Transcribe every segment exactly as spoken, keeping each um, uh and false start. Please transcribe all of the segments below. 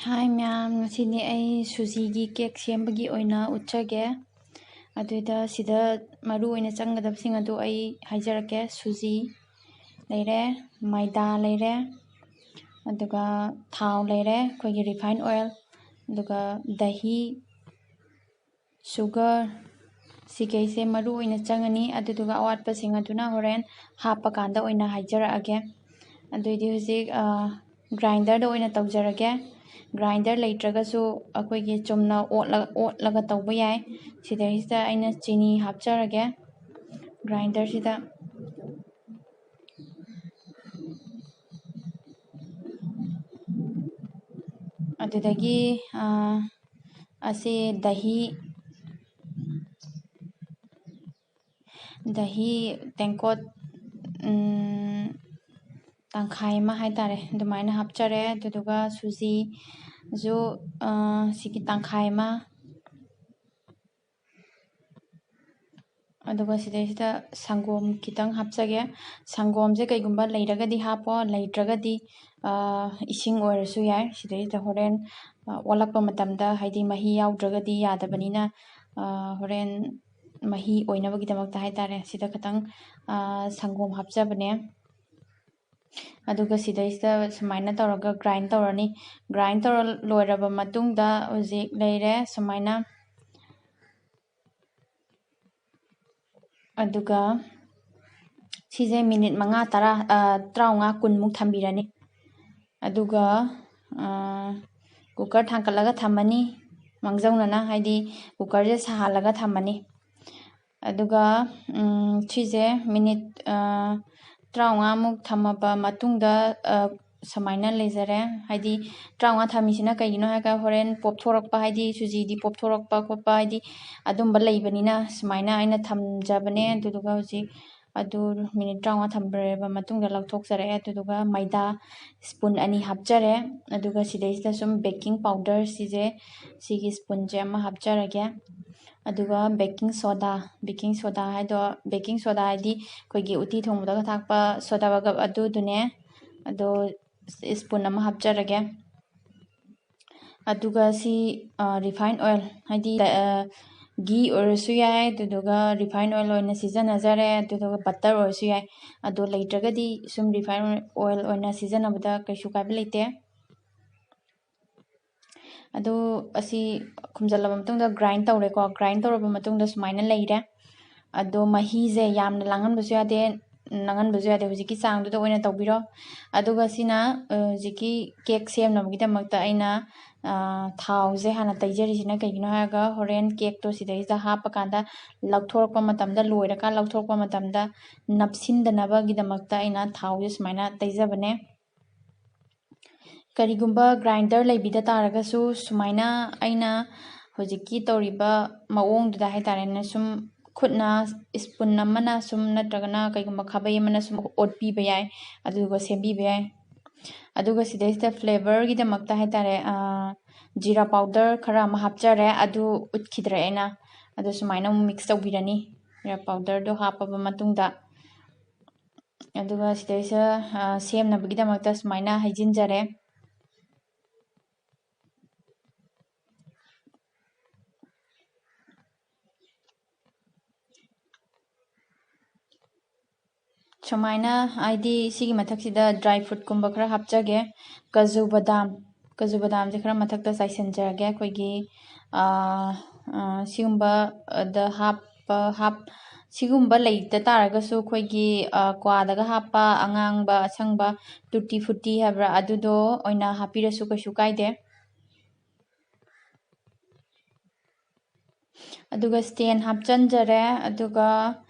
ꯍꯥꯏ ꯃꯌꯥꯝ, ꯉꯁꯤꯗꯤ ꯑꯩ ꯁꯨꯖꯤꯒꯤ ꯀꯦꯛ ꯁꯦꯝꯕꯒꯤ ꯑꯣꯏꯅ ꯎꯠꯆꯒꯦ꯫ ꯑꯗꯨꯗ ꯁꯤꯗ ꯃꯔꯨ ꯑꯣꯏꯅ ꯆꯪꯒꯗꯕꯁꯤꯡ ꯑꯗꯨ ꯑꯩ ꯍꯥꯏꯖꯔꯛꯀꯦ꯫ ꯁꯨꯖꯤ ꯂꯩꯔꯦ, ꯃꯥꯏꯗꯥ ꯂꯩꯔꯦ, ꯑꯗꯨꯒ ꯊꯥꯎ ꯂꯩꯔꯦ, ꯑꯩꯈꯣꯏꯒꯤ refined oil, ꯑꯗꯨꯒ ꯗꯍꯤ, sugar, ꯁꯤꯈꯩꯁꯦ ꯃꯔꯨ ꯑꯣꯏꯅ ꯆꯪꯉꯅꯤ꯫ ꯑꯗꯨꯗꯨꯒ ꯑꯋꯥꯠꯄꯁꯤꯡ ꯑꯗꯨꯅ ꯍꯣꯔꯦꯟ ꯍꯥꯞꯄ ꯀꯥꯟꯗ ꯑꯣꯏꯅ ꯍꯥꯏꯖꯔꯛꯑꯒꯦ꯫ ꯑꯗꯨꯏꯗꯤ ꯍꯧꯖꯤꯛ, ꯑ, grinderꯗ ꯑꯣꯏꯅ ꯇꯧꯖꯔꯒꯦ꯫ Grinder ꯂꯩꯇ꯭ꯔꯒꯁꯨ ꯑꯩꯈꯣꯏꯒꯤ ꯆꯨꯝꯅ ꯑꯣꯠꯂ-, ꯑꯣꯠꯂꯒ ꯇꯧꯕ ꯌꯥꯏ꯫ ꯁꯤꯗꯩꯁꯤꯗ ꯑꯩꯅ ꯆꯤꯅꯤ ꯍꯥꯞꯆꯔꯒꯦ grinderꯁꯤꯗ꯫ ꯑꯗꯨꯗꯒꯤ, ꯑ, ꯑꯁꯤ ꯗꯍꯤ, ꯗꯍꯤ ꯇꯦꯡꯀꯣꯠ, ꯎꯝ, ꯇꯪꯈꯥꯏ ꯑꯃ ꯍꯥꯏꯇꯥꯔꯦ, ꯑꯗꯨꯃꯥꯏꯅ ꯍꯥꯞꯆꯔꯦ꯫ ꯑꯗꯨꯗꯨꯒ ꯁꯨꯖꯤꯁꯨ, ꯑ, ꯁꯤꯒꯤ ꯇꯪꯈꯥꯏ ꯑꯃ, ꯑꯗꯨꯒ ꯁꯤꯗꯩꯁꯤꯗ ꯁꯪꯒꯣꯝ ꯈꯤꯇꯪ ꯍꯥꯞꯆꯒꯦ꯫ ꯁꯪꯒꯣꯝꯁꯦ ꯀꯩꯒꯨꯝꯕ ꯂꯩꯔꯒꯗꯤ ꯍꯥꯞꯄꯣ, ꯂꯩꯇ꯭ꯔꯒꯗꯤ, ꯑ, ꯏꯁꯤꯡ ꯑꯣꯏꯔꯁꯨ ꯌꯥꯏ꯫ ꯁꯤꯗꯩꯁꯤꯗ ꯍꯣꯔꯦꯟ, ꯑ, ꯑꯣꯜꯂꯛꯄ ꯃꯇꯝꯗ, ꯍꯥꯏꯗꯤ ꯃꯍꯤ ꯌꯥꯎꯗ꯭ꯔꯒꯗꯤ ꯌꯥꯗꯕꯅꯤꯅ, ꯑ, ꯍꯣꯔꯦꯟ ꯃꯍꯤ ꯑꯣꯏꯅꯕꯒꯤꯗꯃꯛꯇ ꯍꯥꯏꯇꯥꯔꯦ, ꯁꯤꯗ ꯈꯤꯇꯪ, ꯑ, ꯁꯪꯒꯣꯝ ꯍꯥꯞꯆꯕꯅꯦ꯫ ꯑꯗꯨꯒ ꯁꯤꯗꯩꯁꯤꯗ ꯁꯨꯃꯥꯏꯅ ꯇꯧꯔꯒ grind ꯇꯧꯔꯅꯤ꯫ Grind ꯇꯧꯔ ꯂꯣꯏꯔꯕ ꯃꯇꯨꯡꯗ ꯍꯧꯖꯤꯛ ꯂꯩꯔꯦ ꯁꯨꯃꯥꯏꯅ꯫ ꯑꯗꯨꯒ ꯁꯤꯁꯦ minute ꯃꯉꯥ, ꯇꯔꯥ, ꯑ, ꯇꯔꯥꯃꯉꯥ, ꯀꯨꯟꯃꯨꯛ ꯊꯝꯕꯤꯔꯅꯤ꯫ ꯑꯗꯨꯒ, ꯑ, cooker ꯊꯥꯡꯀꯠꯂꯒ ꯊꯝꯃꯅꯤ, ꯃꯥꯡꯖꯧꯅꯅ, ꯍꯥꯏꯗꯤ cookerꯁꯦ ꯁꯥꯍꯜꯂꯒ ꯊꯝꯃꯅꯤ꯫ ꯑꯗꯨꯒ, ꯎꯝ, ꯁꯤꯁꯦ minute, ꯑ, ꯇꯔꯥꯃꯉꯥꯃꯨꯛ ꯊꯝꯃꯕ ꯃꯇꯨꯡꯗ, ꯑ, ꯁꯨꯃꯥꯏꯅ ꯂꯩꯖꯔꯦ꯫ ꯍꯥꯏꯗꯤ ꯇꯔꯥꯃꯉꯥ ꯊꯝꯃꯤꯁꯤꯅ ꯀꯩꯒꯤꯅꯣ ꯍꯥꯏꯔꯒ ꯍꯣꯔꯦꯟ ꯄꯣꯞꯊꯣꯔꯛꯄ, ꯍꯥꯏꯗꯤ ꯁꯨꯖꯤꯗꯤ ꯄꯣꯞꯊꯣꯔꯛꯄ ꯈꯣꯠꯄ, ꯍꯥꯏꯗꯤ ꯑꯗꯨꯝꯕ ꯂꯩꯕꯅꯤꯅ ꯁꯨꯃꯥꯏꯅ ꯑꯩꯅ ꯊꯝꯖꯕꯅꯦ꯫ ꯑꯗꯨꯗꯨꯒ ꯍꯧꯖꯤꯛ ꯑꯗꯨ minute ꯇꯔꯥꯃꯉꯥ ꯊꯝꯕꯤꯔꯕ ꯃꯇꯨꯡꯗ ꯂꯧꯊꯣꯛꯆꯔꯛꯑꯦ꯫ ꯑꯗꯨꯗꯨꯒ ꯃꯩꯗꯥ spoon ꯑꯅꯤ ꯍꯥꯞꯆꯔꯦ꯫ ꯑꯗꯨꯒ ꯁꯤꯗꯩꯁꯤꯗ ꯁꯨꯝ baking powder ꯁꯤꯁꯦ, ꯁꯤꯒꯤ spoonꯁꯦ ꯑꯃ ꯍꯥꯞꯆꯔꯒꯦ꯫ ꯑꯗꯨꯒ baking soda, baking soda ꯍꯥꯏꯗꯣ, baking soda ꯍꯥꯏꯗꯤ ꯑꯩꯈꯣꯏꯒꯤ ꯎꯇꯤ ꯊꯣꯡꯕꯗꯒ ꯊꯥꯛꯄ soda ꯕꯥꯏꯒꯞ ꯑꯗꯨꯗꯨꯅꯦ꯫ ꯑꯗꯣ spoon ꯑꯃ ꯍꯥꯞꯆꯔꯒꯦ꯫ ꯑꯗꯨꯒ ꯁꯤ ꯔꯤꯐꯥꯏꯟ ꯑꯣꯏꯜ, ꯍꯥꯏꯗꯤ ꯘꯤ ꯑꯣꯏꯔꯁꯨ ꯌꯥꯏ, ꯑꯗꯨꯗꯨꯒ ꯔꯤꯐꯥꯏꯟ ꯑꯣꯏꯜ ꯑꯣꯏꯅ ꯁꯤꯖꯤꯟꯅꯖꯔꯦ, ꯑꯗꯨꯗꯨꯒ ꯕꯠꯇꯔ ꯑꯣꯏꯔꯁꯨ ꯌꯥꯏ꯫ ꯑꯗꯣ ꯂꯩꯇ꯭ꯔꯒꯗꯤ ꯁꯨꯝ ꯔꯤꯐꯥꯏꯟ ꯑꯣꯏꯜ ꯑꯣꯏꯅ ꯁꯤꯖꯤꯟꯅꯕꯗ ꯀꯩꯁꯨ ꯀꯥꯏꯕ ꯂꯩꯇꯦ꯫ ꯑꯗꯨ ꯑꯁꯤ ꯈꯨꯝꯖꯤꯜꯂꯕ ꯃꯇꯨꯡꯗ ꯒ꯭ꯔꯥꯏꯟ ꯇꯧꯔꯦꯀꯣ꯫ ꯒ꯭ꯔꯥꯏꯟ ꯇꯧꯔꯕ ꯃꯇꯨꯡꯗ ꯁꯨꯃꯥꯏꯅ ꯂꯩꯔꯦ꯫ ꯑꯗꯣ ꯃꯍꯤꯁꯦ ꯌꯥꯝꯅ ꯂꯥꯡꯍꯟꯕꯁꯨ ꯌꯥꯗꯦ, ꯂꯥꯡꯍꯟꯕꯁꯨ ꯌꯥꯗꯦ꯫ ꯍꯧꯖꯤꯛꯀꯤ ꯆꯥꯡꯗꯨꯗ ꯑꯣꯏꯅ ꯇꯧꯕꯤꯔꯣ꯫ ꯑꯗꯨꯒ ꯁꯤꯅ, ꯑ, ꯍꯧꯖꯤꯛꯀꯤ ꯀꯦꯛ ꯁꯦꯝꯅꯕꯒꯤꯗꯃꯛꯇ ꯑꯩꯅ, ꯑ, ꯊꯥꯎꯁꯦ ꯍꯥꯟꯅ ꯇꯩꯖꯔꯤꯁꯤꯅ ꯀꯩꯒꯤꯅꯣ ꯍꯥꯏꯔꯒ ꯍꯣꯔꯦꯟ ꯀꯦꯛꯇꯣ ꯁꯤꯗꯩꯁꯤꯗ ꯍꯥꯞꯄꯀꯥꯟꯗ ꯂꯧꯊꯣꯔꯛꯄ ꯃꯇꯝꯗ, ꯂꯣꯏꯔꯀꯥꯟ ꯂꯧꯊꯣꯔꯛꯄ ꯃꯇꯝꯗ ꯅꯞꯁꯤꯟꯗꯅꯕꯒꯤꯗꯃꯛꯇ ꯑꯩꯅ ꯊꯥꯎꯁꯦ ꯁꯨꯃꯥꯏꯅ ꯇꯩꯖꯕꯅꯦ꯫ ꯀꯔꯤꯒꯨꯝꯕ ꯒ꯭ꯔꯥꯏꯟꯗꯔ ꯂꯩꯕꯤꯗ ꯇꯥꯔꯒꯁꯨ ꯁꯨꯃꯥꯏꯅ ꯑꯩꯅ ꯍꯧꯖꯤꯛꯀꯤ ꯇꯧꯔꯤꯕ ꯃꯑꯣꯡꯗꯨꯗ ꯍꯥꯏꯇꯥꯔꯦꯅꯦ, ꯁꯨꯝ ꯈꯨꯠꯅ, ꯏꯁꯄꯨꯟ ꯑꯃꯅ ꯁꯨꯝ ꯅꯠꯇ꯭ꯔꯒꯅ ꯀꯩꯒꯨꯝꯕ ꯈꯥꯕꯩ ꯑꯃꯅ ꯁꯨꯝ ꯑꯣꯠꯄꯤꯕ ꯌꯥꯏ, ꯑꯗꯨꯒ ꯁꯦꯝꯕꯤꯕ ꯌꯥꯏ꯫ ꯑꯗꯨꯒ ꯁꯤꯗꯩꯁꯤꯗ ꯐ꯭ꯂꯦꯕꯔꯒꯤꯗꯃꯛꯇ ꯍꯥꯏꯇꯥꯔꯦ, ꯖꯤꯔꯥ ꯄꯥꯎꯗꯔ ꯈꯔ ꯑꯃ ꯍꯥꯞꯆꯔꯦ, ꯑꯗꯨ ꯎꯠꯈꯤꯗ꯭ꯔꯦ ꯑꯩꯅ꯫ ꯑꯗꯨ ꯁꯨꯃꯥꯏꯅ ꯑꯃꯨꯛ ꯃꯤꯛꯁ ꯇꯧꯕꯤꯔꯅꯤ, ꯖꯤꯔꯥ ꯄꯥꯎꯗꯔꯗꯣ ꯍꯥꯞꯄꯕ ꯃꯇꯨꯡꯗ꯫ ꯑꯗꯨꯒ ꯁꯤꯗꯩꯁꯤꯗ, ꯑ, ꯁꯦꯝꯅꯕꯒꯤꯗꯃꯛꯇ ꯁꯨꯃꯥꯏꯅ ꯍꯩꯖꯤꯟꯖꯔꯦ꯫ ꯁꯨꯃꯥꯏꯅ, ꯍꯥꯏꯗꯤ, ꯁꯤꯒꯤ ꯃꯊꯛꯁꯤꯗ ꯗ꯭ꯔꯥꯏ ꯐ꯭ꯔꯨꯠꯀꯨꯝꯕ ꯈꯔ ꯍꯥꯞꯆꯒꯦ꯫ ꯀꯖꯨ ꯕꯗꯥꯝ, ꯀꯖꯨ ꯕꯗꯥꯝꯁꯦ ꯈꯔ ꯃꯊꯛꯇ ꯆꯥꯏꯁꯤꯟꯖꯔꯒꯦ꯫ ꯑꯩꯈꯣꯏꯒꯤ, ꯑ, ꯑ, ꯁꯤꯒꯨꯝꯕꯗ ꯍꯥꯞꯄ, ꯍꯥꯞ-, ꯁꯤꯒꯨꯝꯕ ꯂꯩꯇ ꯇꯥꯔꯒꯁꯨ ꯑꯩꯈꯣꯏꯒꯤ, ꯑ, ꯀ꯭ꯋꯥꯗꯒ ꯍꯥꯞꯄ ꯑꯉꯥꯡꯕ, ꯑꯁꯪꯕ, ꯇꯨꯇꯤ ꯐꯨꯇꯤ ꯍꯥꯏꯕ꯭ꯔꯥ, ꯑꯗꯨꯗꯣ ꯑꯣꯏꯅ ꯍꯥꯞꯄꯤꯔꯁꯨ ꯀꯩꯁꯨ ꯀꯥꯏꯗꯦ꯫ ꯑꯗꯨꯒ ꯁ꯭ꯇꯦꯟ ꯍꯥꯞꯆꯤꯟꯖꯔꯦ꯫ ꯑꯗꯨꯒ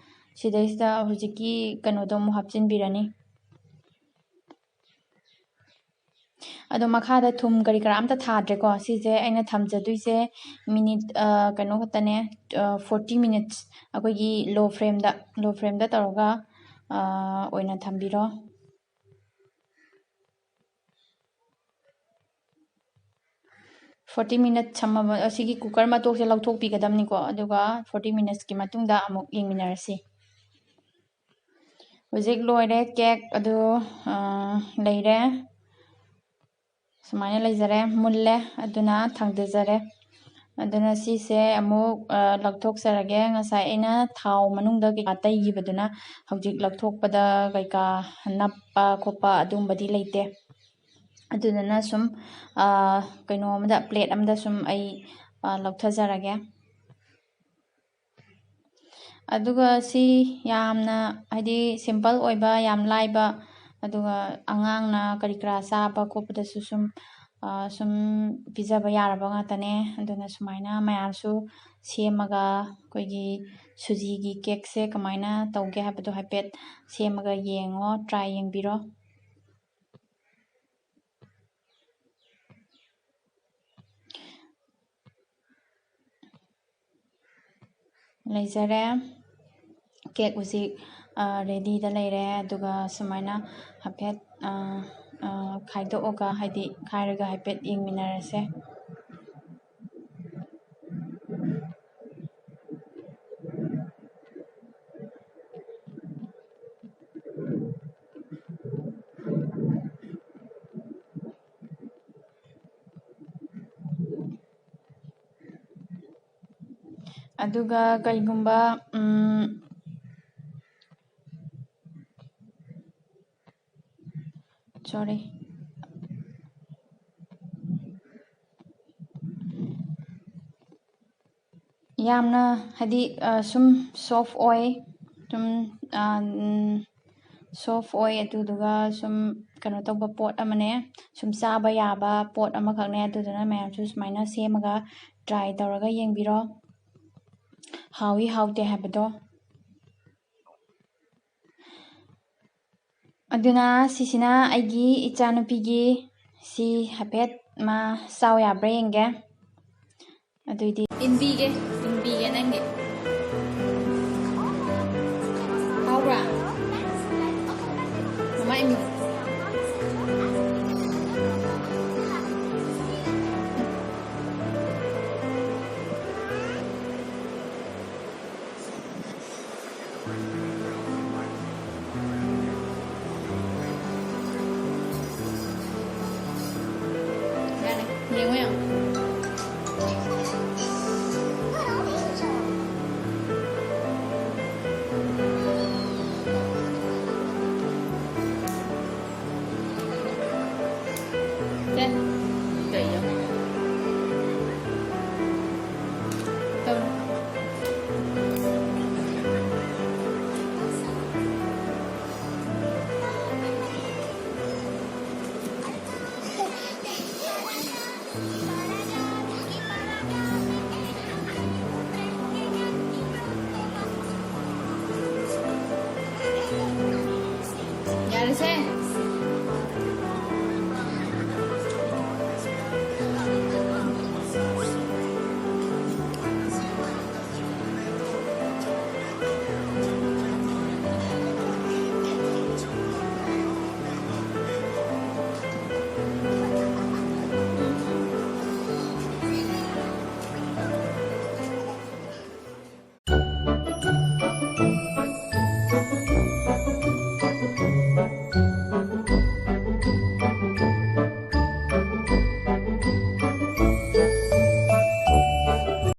ꯁꯤꯗꯩꯁꯤꯗ ꯍꯧꯖꯤꯛꯀꯤ ꯀꯩꯅꯣꯗꯣ ꯑꯃꯨꯛ ꯍꯥꯞꯆꯤꯟꯕꯤꯔꯅꯤ꯫ ꯑꯗꯣ ꯃꯈꯥꯗ ꯊꯨꯝ ꯀꯔꯤ ꯀꯔꯥ ꯑꯝꯇ ꯊꯥꯗ꯭ꯔꯦꯀꯣ꯫ ꯁꯤꯁꯦ ꯑꯩꯅ ꯊꯝꯖꯗꯣꯏꯁꯦ ꯃꯤꯅꯤꯠ, ꯑ, ꯀꯩꯅꯣ ꯈꯛꯇꯅꯦ, ꯑ, ꯐꯣꯔꯇꯤ ꯃꯤꯅꯤꯠꯁ ꯑꯩꯈꯣꯏꯒꯤ ꯂꯣ ꯐ꯭ꯂꯦꯝꯗ, ꯂꯣ ꯐ꯭ꯂꯦꯝꯗ ꯇꯧꯔꯒ, ꯑ, ꯑꯣꯏꯅ ꯊꯝꯕꯤꯔꯣ꯫ ꯐꯣꯔꯇꯤ ꯃꯤꯅꯠꯁ ꯊꯝꯃꯕ, ꯑꯁꯤꯒꯤ ꯀꯨꯀꯔ ꯃꯇꯣꯛꯁꯦ ꯂꯧꯊꯣꯛꯄꯤꯒꯗꯕꯅꯤꯀꯣ꯫ ꯑꯗꯨꯒ ꯐꯣꯔꯇꯤ ꯃꯤꯅꯠꯁꯀꯤ ꯃꯇꯨꯡꯗ ꯑꯃꯨꯛ ꯌꯦꯡꯃꯤꯟꯅꯔꯁꯤ꯫ ꯍꯧꯖꯤꯛ ꯂꯣꯏꯔꯦ ꯀꯦꯛ ꯑꯗꯨ, ꯑ, ꯂꯩꯔꯦ꯫ ꯁꯨꯃꯥꯏꯅ ꯂꯩꯖꯔꯦ, ꯃꯨꯜꯂꯦ꯫ ꯑꯗꯨꯅ ꯊꯥꯡꯗꯖꯔꯦ꯫ ꯑꯗꯨꯅ ꯁꯤꯁꯦ ꯑꯃꯨꯛ, ꯑ, ꯂꯧꯊꯣꯛꯆꯔꯒꯦ꯫ ꯉꯁꯥꯏ ꯑꯩꯅ ꯊꯥꯎ ꯃꯅꯨꯡꯗ ꯀꯩꯀꯥ ꯇꯩꯈꯤꯕꯗꯨꯅ ꯍꯧꯖꯤꯛ ꯂꯧꯊꯣꯛꯄꯗ ꯀꯩꯀꯥ ꯅꯞꯄ ꯈꯣꯠꯄ ꯑꯗꯨꯝꯕꯗꯤ ꯂꯩꯇꯦ꯫ ꯑꯗꯨꯗꯨꯅ ꯁꯨꯝ, ꯑ, ꯀꯩꯅꯣ ꯑꯃꯗ, plate ꯑꯃꯗ ꯁꯨꯝ ꯑꯩ, ꯑ, ꯂꯧꯊꯖꯔꯒꯦ꯫ ꯑꯗꯨꯒ ꯁꯤ ꯌꯥꯝꯅ, ꯍꯥꯏꯗꯤ, simple ꯑꯣꯏꯕ, ꯌꯥꯝ ꯂꯥꯏꯕ, ꯑꯗꯨꯒ ꯑꯉꯥꯡꯅ ꯀꯔꯤ ꯀꯔꯥ ꯆꯥꯕ ꯈꯣꯠꯄꯗꯁꯨ ꯁꯨꯝ, ꯑ, ꯁꯨꯝ ꯄꯤꯖꯕ ꯌꯥꯔꯕ ꯉꯥꯛꯇꯅꯦ꯫ ꯑꯗꯨꯅ ꯁꯨꯃꯥꯏꯅ ꯃꯌꯥꯝꯁꯨ ꯁꯦꯝꯃꯒ, ꯑꯩꯈꯣꯏꯒꯤ ꯁꯨꯖꯤꯒꯤ cakeꯁꯦ ꯀꯃꯥꯏꯅ ꯇꯧꯒꯦ ꯍꯥꯏꯕꯗꯣ ꯍꯥꯏꯐꯦꯠ ꯁꯦꯝꯃꯒ ꯌꯦꯡꯉꯣ, try ꯌꯦꯡꯕꯤꯔꯣ꯫ ꯂꯩꯖꯔꯦ꯫ Cake ꯍꯧꯖꯤꯛ, ꯑ, readyꯗ ꯂꯩꯔꯦ꯫ ꯑꯗꯨꯒ ꯁꯨꯃꯥꯏꯅ ꯍꯥꯏꯐꯦꯠ, ꯑ, ꯑ, ꯈꯥꯏꯗꯣꯛꯑꯒ, ꯍꯥꯏꯗꯤ ꯈꯥꯏꯔꯒ ꯍꯥꯏꯐꯦꯠ ꯌꯦꯡꯃꯤꯟꯅꯔꯁꯦ꯫ ꯑꯗꯨꯒ ꯀꯩꯒꯨꯝꯕ, ꯎꯝ, sorry꯫ ꯌꯥꯝꯅ, ꯍꯥꯏꯗꯤ, ꯑ, ꯁꯨꯝ soft ꯑꯣꯏ, ꯁꯨꯝ, ꯑ, ꯎꯝ, soft ꯑꯣꯏ, ꯑꯗꯨꯗꯨꯒ ꯁꯨꯝ ꯀꯩꯅꯣ ꯇꯧꯕ ꯄꯣꯠ ꯑꯃꯅꯦ, ꯁꯨꯝ ꯆꯥꯕ ꯌꯥꯕ ꯄꯣꯠ ꯑꯃꯈꯛꯅꯦ꯫ ꯑꯗꯨꯗꯨꯅ ꯃꯌꯥꯝꯁꯨ ꯁꯨꯃꯥꯏꯅ ꯁꯦꯝꯃꯒ try ꯇꯧꯔꯒ ꯌꯦꯡꯕꯤꯔꯣ, ꯍꯥꯎꯏ ꯍꯥꯎꯇꯦ ꯍꯥꯏꯕꯗꯣ꯫ ꯑꯗꯨꯅ ꯁꯤꯁꯤꯅ ꯑꯩꯒꯤ ꯏꯆꯥꯅꯨꯄꯤꯒꯤ, ꯁꯤ ꯍꯥꯏꯐꯦꯠ ꯃꯥ ꯆꯥꯎ ꯌꯥꯕ꯭ꯔꯥ ꯌꯦꯡꯒꯦ꯫ ꯑꯗꯨꯏꯗꯤ ꯏꯟꯕꯤꯒꯦ, ꯏꯟꯕꯤꯒꯦ ꯅꯪꯒꯤ꯫ ꯍꯥꯎꯕ꯭ꯔꯥ? ꯃꯃꯥ ꯏꯟꯕꯤꯒꯦ꯫ ꯌꯦꯡꯉꯣ, ꯌꯦꯡꯉꯣ꯫ ꯁꯦ꯫ ꯀꯩꯅꯣ? ꯇꯧꯔꯣ꯫ ꯌꯥꯔꯦꯁꯦ꯫